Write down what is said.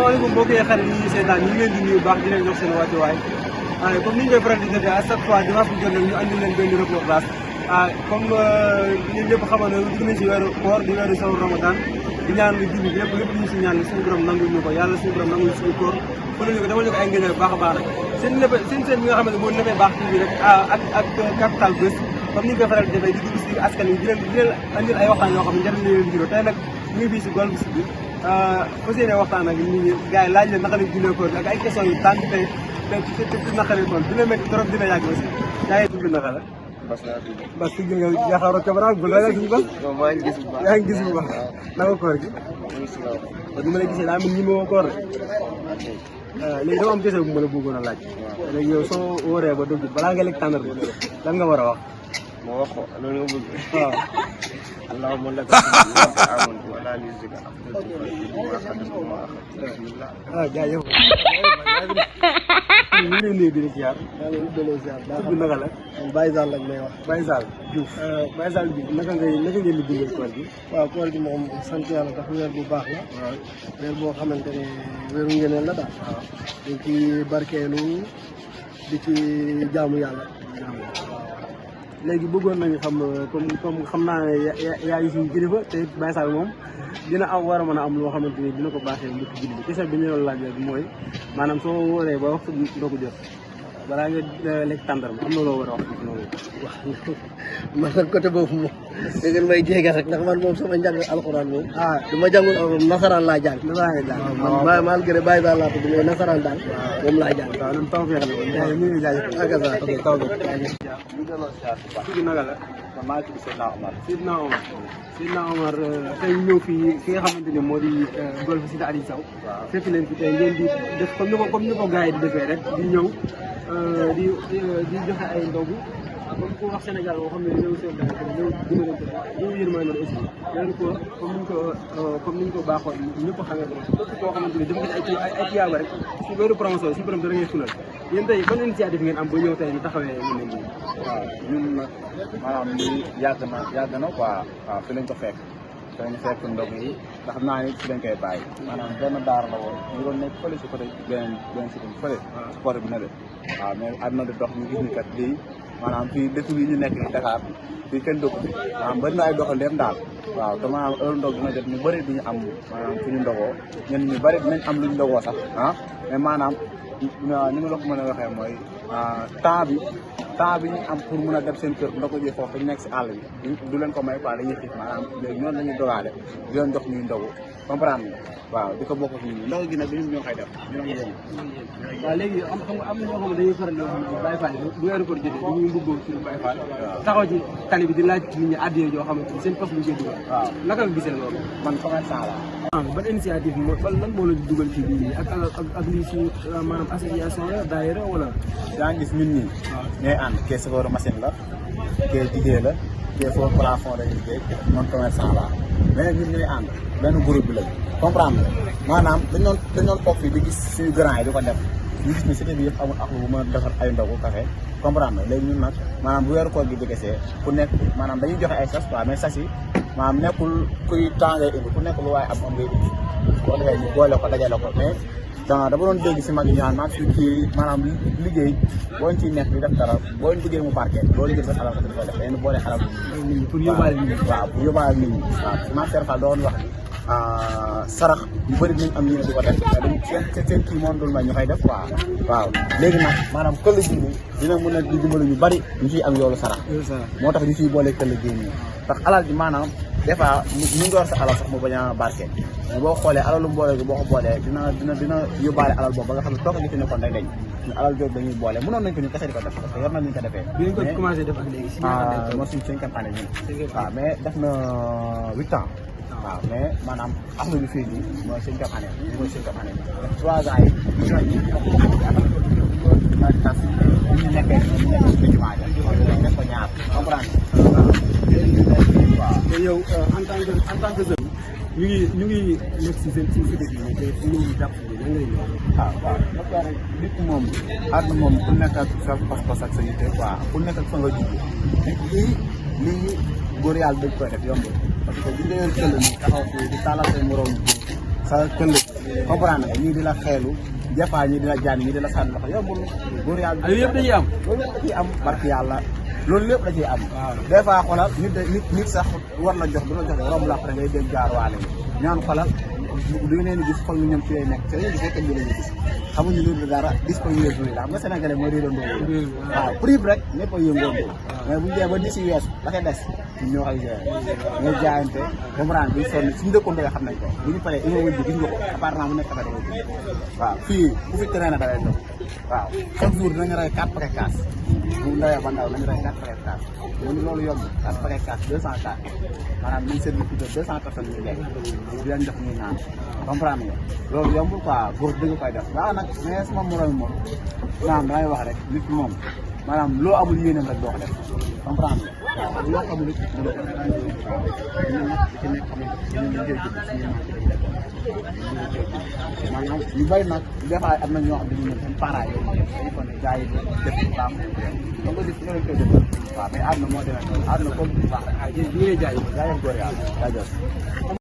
asalaamaaleykum mbokk yi xarit yi ñuy seetaan ñu ngi leen di nuyu baax di leen jox seen wàccuwaay comme ni ñu koy faral di defee à chaque fois dimanche bu jot ñu andi leen benn reportage comme ñun ñëpp xamoon na dugg nañ si weeru koor di weeru sawru Ramadan di ñaan lu julli lépp lépp ñu si ñaan suñu borom nangul ñu ko yàlla suñu borom nangul suñu koor fële ñu ko defal ñu ko ay ngëneel baax a baax rek seen bi nga xamante ne moo Ndefleng Baax TV rek ak Capital Buzz comme ni ñu koy faral di defee di dugg si askan wi di leen andil ay waxtaan yoo xam ne njëriñ la leen juróo tey nag ñu ngi fii si Golf Sud bi fas yéene waxtaan ak nit ñi gars yi laaj leen naka lañ jullee koor ak ay questions yu tànn tey te naqari koor dina métti trop dina yàgg aussi yaa ngi tudd naka la Bas si nga yaakaaroo caméra bu ragal suñu bas yaa ngi gis bu baax naka koor gi kon ni ma la gisee daa mel ñi ma koor léegi dama am question bu ma la bëggoon a laaj léegi yow soo wóoree ba dugg balaa nga lekk tàndar bi lan nga war a wax ma wax ko loolu nga bëgg waaw allahumma laka amantu wa ala rizqika jaajëf ñu ngi leen nuyu di la ziar tudd naka la Baye Sall lañ may wax Baye Sall Diouf Baye Sall Diouf naka ngeen di dundee koor gi waaw koor gi moom sant yàlla ndax weer bu baax la weer boo xamante ne weeru ngëneel la daal di ci barkeelu di ci jaamu yàlla léegi bëggoon nañu xam comme xam naa ne yaa ngi suñu kilifa te Baye Sall moom dina war a mën a am loo xamante ni dina ko baaxee mbokk jullit bi kese bi ñu doon laaj rek mooy maanaam soo wóoree ba waxtu ndogu jot balaa nga lekk tàndarma am na loo war a wax noonu. waaw man nag côté boobu moom da ngeen may jéegal rek ndax man moom sama njàng alxuraan moom du ma jàngul nasaraan laa jàng man malgré Baye Sall laa tudd mais nasaraan daal moom laa jàng waaw ñun taw feex la woon ñu ngi jaajëfal ak sa ok taw bi tudd naka la maa ngi tudd Seydina Omar tey ñëw fii ki nga xamante ni moo di Golf Sud Aliou Sow fekk leen fi tey ngeen di def comme ni ko gars yi di defee rek di ñëw di joxe ay ndogu comme ku wax Sénégal boo xam ne ñëw seen dara ñëw dimbalante ñëw yërmande aussi weeru koor comme ni ñu ko baaxoon ñëpp xamee ko képp koo xamante ni def nga ay tiyaaba rek si weeru promotion si borom dara ngay fulal yéen tey ban initiative ngeen am ba ñëw tey di taxawee ñu ne nii waaw ñun nag maanaam lii yàgg na quoi waaw fi lañ ko fekk fi lañ fekk ndog yi ndax xam naa ni fi lañ koy bàyyi maanaam benn daara la woon ñu doon nekk fële si côté benn si fële sport bi na de waaw mais àdduna di dox ñu gis ni kat lii maanaam fii dëkk yi ñu nekk ni Dakar fii kenn dëkk bi maanaam bëri na ay doxaleem daal waaw te maanaam heure ndog dina jot ñu bëri duñu am maanaam fu ñu ndogoo ñenn ñu bëri dinañ am luñ ndogoo sax mais maanaam ni ma la ko mën a waxee mooy temps bi ñu am pour mun a dem seen kër ndogu ji foofu ñu nekk si àll bi du leen ko may quoi dañuy xiif maanaam léegi noonu la ñuy dogaale di leen jox ñuy ndogu comprendre nga waaw di ko bokk ak ñun ndogu gi nag ñun ñoo koy def ñoo ngi yéen waaw léegi am na ñoo xam ne dañuy faral di wax ne Baye Fall bu weeru koor jotee dañuy mbubboo suñu Baye Fall taxaw ci tali bi di laaj nit ñi addiya yoo xamante ni seen poste bi ñu koy dugal waaw naka nga gisee loolu man commerçant la ban initiative lan moo la dugal ci lii ak lii si maanaam association la daayira wala yaa ngi gis ñun ñii ñooy ànd kee chauffeur machine la kee jigéen la kee foofu plafond la liggéey man commerçant la mais ñun ñooy ànd benn groupe bi la comprendre maanaam dañ doon toog fii di gis suñu grand yi di ko def ñu gis ni cité bi yëpp amul ak bu mën a defar ay ndogu café comprendre léegi ñun nag maanaam bu weeru koor gi jegesee ku nekk maanaam dañuy joxe ay sas quoi mais sas yi maanaam nekkul kuy temps ngay indi ku nekk lu waaye am ngay indi ko defee ñu boole ko dajale ko mais dama doon dégg si mag yi ñu naan maanaam suñu kii maanaam liggéey boo ciy nekk di def dara boo liggéey mu barkeel boo liggéey ba alal ko def dañu boole alal pour yóbbaale nit ñi waaw pour yóbbaale nit ñi waaw Mame Serre Fall doon wax sarax yu bëri dinañ am yéene di ko def seen kii moom dul may ñu koy def waaw léegi nag maanaam këll gi nii dina mën a di dimbali ñu bëri ñu ciy am yoolu sarax moo tax ñu ciy boole këll gi nii ndax alal ji maanaam des fois ñu ngi war sa alal sax mu bañ a barkeel mais boo xoolee alalu mbooloo gi boo ko boolee dina yóbbaale alal boobu ba nga xam ne toog gi fi nekkoon day dañ ñu alal jooju dañuy boole mënoon nañ ko ñu kese di ko def parce que yor nañ ñu ko defee bi ñu ko commencé def ak léegi moo suñu 5e année ñun waaw mais def na 8 ans waaw mais maanaam am na lu fii nii mooy 5e année bi mooy 5e année bi 3 ans yi ñu nekkee ci jumaa ja def ko ñaar comprendre te yow en tant que jeune ñu ngi nekk si seen si dëkk yi te ñëw jàpp bi lan ngay ñëw waaw dafa rek nit moom àdduna moom ku nekk ak sa pas-pas ak sa yitte quoi ku nekk ak fa nga jublu lii góor yàlla dañ koy def yomb parce que bu ñu demee këll ni taxaw fii di taalal say moroom sa këll comprendre nga ñii di la xeelu des fois ñii di la jaan ñii di la sànni loxo yombul góor yàlla ay yëpp dañuy am loolu lépp da ciy am barki yàlla loolu lépp da ciy am des fois xoolal nit sax war la jox du la jox romb la après ngay dégg jaar waale yi ñaan xoolal du ngeen gis xool ñoom ci lay nekk te dañuy gis rek ñu leen gis xamuñu lu dara disponible la xam nga sénégalais mooy réerandoo waaw prix rek ñëpp a yëngoondoo mais bu ñu dee ba di si weesu la koy des ñun ñoo koy gérer ñooy jaayante comprendre bi sonn suñu dëkkandoo yi xam nañ ko bu ñu paree immeuble bi gis nga ko appartement bu nekk dafa dama ji waaw fii ku fi traîné da ngay dox waaw chaque jour dinañu rey 4 paquets casse bu ndawee ba ndaw nañu rey 4 paquets casse loolu yomb 4 paquets casse 200 casse maanaam ñu service de 200 personnes ñu lekk di leen jox ñuy naan comprendre nga loolu yombul quoi góor dëgg koy def waaw nag mais sama morom moom maanaam damay wax rek nit moom maanaam loo amul yéenam rek doo ko def comprendre nga waaw loo amul it doo ko def ñun nag ci nekk xam nga ñun dañ koy jublu suñu maanaam ñu bëri nag des fois am na ñoo xam ne dañuy ñëw seen parents yi dañu ko ne gars yi def bu baax donc aussi ñoo leen koy defal waaw mais àdduna moo demee noonu àdduna comme bu baax ah jërëjëf jaajëf jaajëf góor yàlla jaajëf